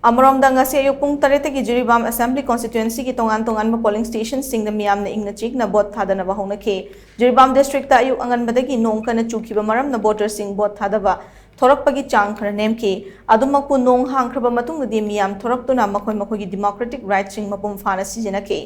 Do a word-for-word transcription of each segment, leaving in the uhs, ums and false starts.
ꯑꯃꯔꯣꯝꯗ, ꯉꯁꯤ ꯑꯌꯨꯛ ꯄꯨꯡ ꯇꯔꯦꯠꯇꯒꯤ ꯖꯤꯔꯤꯕꯥꯝ ꯑꯦꯁꯦꯝꯕ꯭ꯂꯤ ꯀꯣꯟꯁꯇꯤꯇ꯭ꯌꯨꯑꯦꯟꯁꯤꯒꯤ ꯇꯣꯉꯥꯟ ꯇꯣꯉꯥꯟꯕ ꯄꯣꯂꯤꯡ ꯁ꯭ꯇꯦꯁꯟꯁꯤꯡꯗ ꯃꯤꯌꯥꯝꯅ ꯏꯪꯅ ꯆꯤꯛꯅ ꯚꯣꯠ ꯊꯥꯗꯅꯕ ꯍꯧꯅꯈꯤ꯫ ꯖꯤꯔꯤꯕꯥꯝ ꯗꯤꯁꯇ꯭ꯔꯤꯛꯇ ꯑꯌꯨꯛ ꯑꯉꯟꯕꯗꯒꯤ ꯅꯣꯡ ꯀꯟꯅ ꯆꯨꯈꯤꯕ ꯃꯔꯝꯅ ꯚꯣꯇꯔꯁꯤꯡ ꯚꯣꯠ ꯊꯥꯗꯕ ꯊꯣꯔꯛꯄꯒꯤ ꯆꯥꯡ ꯈꯔ ꯅꯦꯝꯈꯤ꯫ ꯑꯗꯨꯃꯛꯄꯨ, ꯅꯣꯡ ꯍꯥꯡꯈ꯭ꯔꯕ ꯃꯇꯨꯡꯗꯗꯤ ꯃꯤꯌꯥꯝ ꯊꯣꯔꯛꯇꯨꯅ ꯃꯈꯣꯏ ꯃꯈꯣꯏꯒꯤ ꯗꯤꯃꯣꯀ꯭ꯔꯦꯇꯤꯛ ꯔꯥꯏꯠꯁꯤꯡ ꯃꯄꯨꯡ ꯐꯥꯅ ꯁꯤꯖꯤꯟꯅꯈꯤ꯫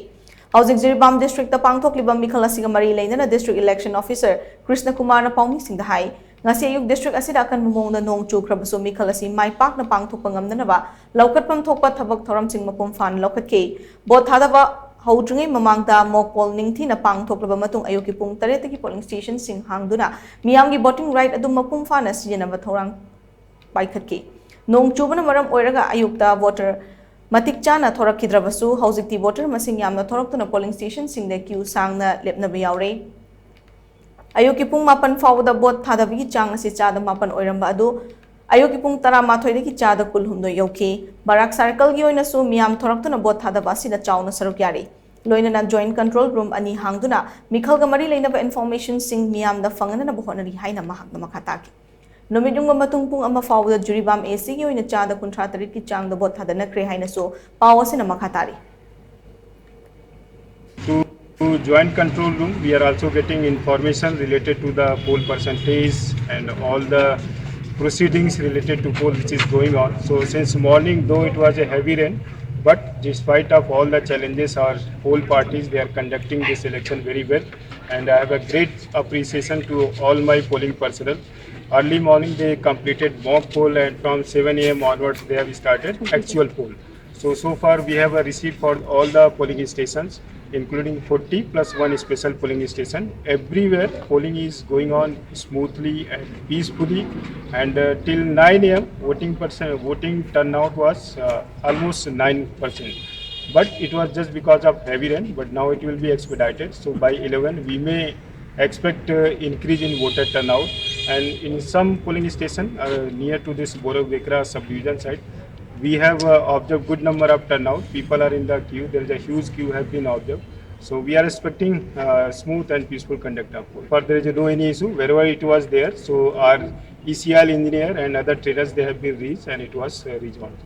ꯍꯧꯖꯤꯛ ꯖꯤꯔꯤꯕꯥꯝ ꯗꯤꯁꯇ꯭ꯔꯤꯛꯇ ꯄꯥꯡꯊꯣꯛꯂꯤꯕ ꯃꯤꯈꯜ ꯑꯁꯤꯒ ꯃꯔꯤ ꯂꯩꯅꯅ ꯗꯤꯁꯇ꯭ꯔꯤꯛ ꯏꯂꯦꯛꯁꯟ ꯑꯣꯐꯤꯁꯔ ꯀ꯭ꯔꯤꯁꯅ ꯀꯨꯃꯥꯔꯅ ꯄꯥꯎꯃꯤꯁꯤꯡꯗ ꯍꯥꯏ, ꯉꯁꯤ ꯑꯌꯨꯛ ꯗꯤꯁꯇ꯭ꯔꯤꯛ ꯑꯁꯤꯗ ꯑꯀꯟꯕ ꯃꯑꯣꯡꯗ ꯅꯣꯡ ꯆꯨꯈ꯭ꯔꯕꯁꯨ, ꯃꯤꯈꯜ ꯑꯁꯤ ꯃꯥꯏ ꯄꯥꯛꯅ ꯄꯥꯡꯊꯣꯛꯄ ꯉꯝꯅꯅꯕ ꯂꯧꯈꯠꯐꯝ ꯊꯣꯛꯄ ꯊꯕꯛ ꯊꯧꯔꯝꯁꯤꯡ ꯃꯄꯨꯡ ꯐꯥꯅ ꯂꯧꯈꯠꯈꯤ꯫ ꯚꯣꯠ ꯊꯥꯗꯕ ꯍꯧꯗ꯭ꯔꯤꯉꯩ ꯃꯃꯥꯡꯗ ꯃꯣꯛ ꯄꯣꯜ ꯅꯤꯡꯊꯤꯅ ꯄꯥꯡꯊꯣꯛꯂꯕ ꯃꯇꯨꯡ, ꯑꯌꯨꯛꯀꯤ ꯄꯨꯡ ꯇꯔꯦꯠꯇꯒꯤ ꯄꯣꯂꯤꯡ ꯁ꯭ꯇꯦꯁꯟꯁꯤꯡ ꯍꯥꯡꯗꯨꯅ ꯃꯤꯌꯥꯝꯒꯤ ꯚꯣꯇꯤꯡ ꯔꯥꯏꯠ ꯑꯗꯨ ꯃꯄꯨꯡ ꯐꯥꯅ ꯁꯤꯖꯤꯟꯅꯕ ꯊꯧꯔꯥꯡ ꯄꯥꯏꯈꯠꯈꯤ꯫ ꯅꯣꯡ ꯆꯨꯕꯅ ꯃꯔꯝ ꯑꯣꯏꯔꯒ ꯑꯌꯨꯛꯇ ꯚꯣꯇꯔ ꯃꯇꯤꯛ ꯆꯥꯅ ꯊꯣꯔꯛꯈꯤꯗ꯭ꯔꯕꯁꯨ, ꯍꯧꯖꯤꯛꯇꯤ ꯚꯣꯇꯔ ꯃꯁꯤꯡ ꯌꯥꯝꯅ ꯊꯣꯔꯛꯇꯨꯅ ꯄꯣꯂꯤꯡ ꯁ꯭ꯇꯦꯁꯟꯁꯤꯡꯗ ꯀ꯭ꯌꯨ ꯁꯥꯡꯅ ꯂꯦꯞꯅꯕ ꯌꯥꯎꯔꯦ꯫ ꯑꯌꯨꯛꯀꯤ ꯄꯨꯡ ꯃꯥꯄꯟ ꯐꯥꯎꯕꯗ ꯚꯣꯠ ꯊꯥꯗꯕꯒꯤ ꯆꯥꯡ ꯑꯁꯤ ꯆꯥꯗ ꯃꯥꯄꯟ ꯑꯣꯏꯔꯝꯕ ꯑꯗꯨ ꯑꯌꯨꯛꯀꯤ ꯄꯨꯡ ꯇꯔꯥꯃꯥꯊꯣꯏꯗꯒꯤ ꯆꯥꯗ ꯀꯨꯜꯍꯨꯝꯗꯣꯏ ꯌꯧꯈꯤ꯫ ꯕꯔꯥꯛ ꯁꯥꯔꯀꯜꯒꯤ ꯑꯣꯏꯅꯁꯨ ꯃꯤꯌꯥꯝ ꯊꯣꯔꯛꯇꯨꯅ ꯚꯣꯠ ꯊꯥꯗꯕ ꯑꯁꯤꯗ ꯆꯥꯎꯅ ꯁꯔꯨꯛ ꯌꯥꯔꯤ꯫ ꯂꯣꯏꯅꯅ ꯖꯣꯏꯟꯠ ꯀꯟꯇ꯭ꯔꯣꯜ ꯔꯨꯝ ꯑꯅꯤ ꯍꯥꯡꯗꯨꯅ ꯃꯤꯈꯜꯒ ꯃꯔꯤ ꯂꯩꯅꯕ ꯏꯟꯐꯣꯔꯃꯦꯁꯟꯁꯤꯡ ꯃꯤꯌꯥꯝꯗ ꯐꯪꯍꯟꯅꯕ ꯍꯣꯠꯅꯔꯤ ꯍꯥꯏꯅ ꯃꯍꯥꯛꯅ ꯃꯈꯥ ꯇꯥꯈꯤ꯫ ꯅꯨꯃꯤꯠ ꯌꯨꯡꯕ ꯃꯇꯨꯡ ꯄꯨꯡ ꯑꯃ ꯐꯥꯎꯕꯗ ꯖꯤꯔꯤꯕꯥꯝ ꯑꯦꯁꯤꯒꯤ ꯑꯣꯏꯅ ꯆꯥꯗ ꯀꯨꯟꯊ꯭ꯔꯥ ꯇꯔꯦꯠꯀꯤ ꯆꯥꯡꯗ ꯚꯣꯠ ꯊꯥꯗꯅꯈ꯭ꯔꯦ ꯍꯥꯏꯅꯁꯨ ꯄꯥꯎ ꯑꯁꯤꯅ ꯃꯈꯥ ꯇꯥꯔꯤ꯫ To joint control room, we are also getting information related to the poll percentage and all the proceedings related to poll which is going on. So since morning, though it was a heavy rain, but despite of all the challenges, our poll parties, they are conducting this election very well. And I have a great appreciation to all my polling personnel. Early morning, they completed mock poll, and from seven a m onwards, they have started actual poll. So, so far we have a receipt for all the polling stations, including forty plus one special polling station. Everywhere polling is going on smoothly and peacefully, and uh, till nine a m voting percent, voting turnout was uh, almost nine percent. But it was just because of heavy rain, but now it will be expedited. So by eleven, we may expect uh, increase in voter turnout, and in some polling station uh, near to this Borobekra subdivision site, we have uh, observed good number of turnout. People are in the queue. There is a huge queue have been observed. So we are expecting uh, smooth and peaceful conduct of poll. But there is no any issue. Wherever it was there, so our E C I engineer and other traders, they have been reached and it was uh, resolved.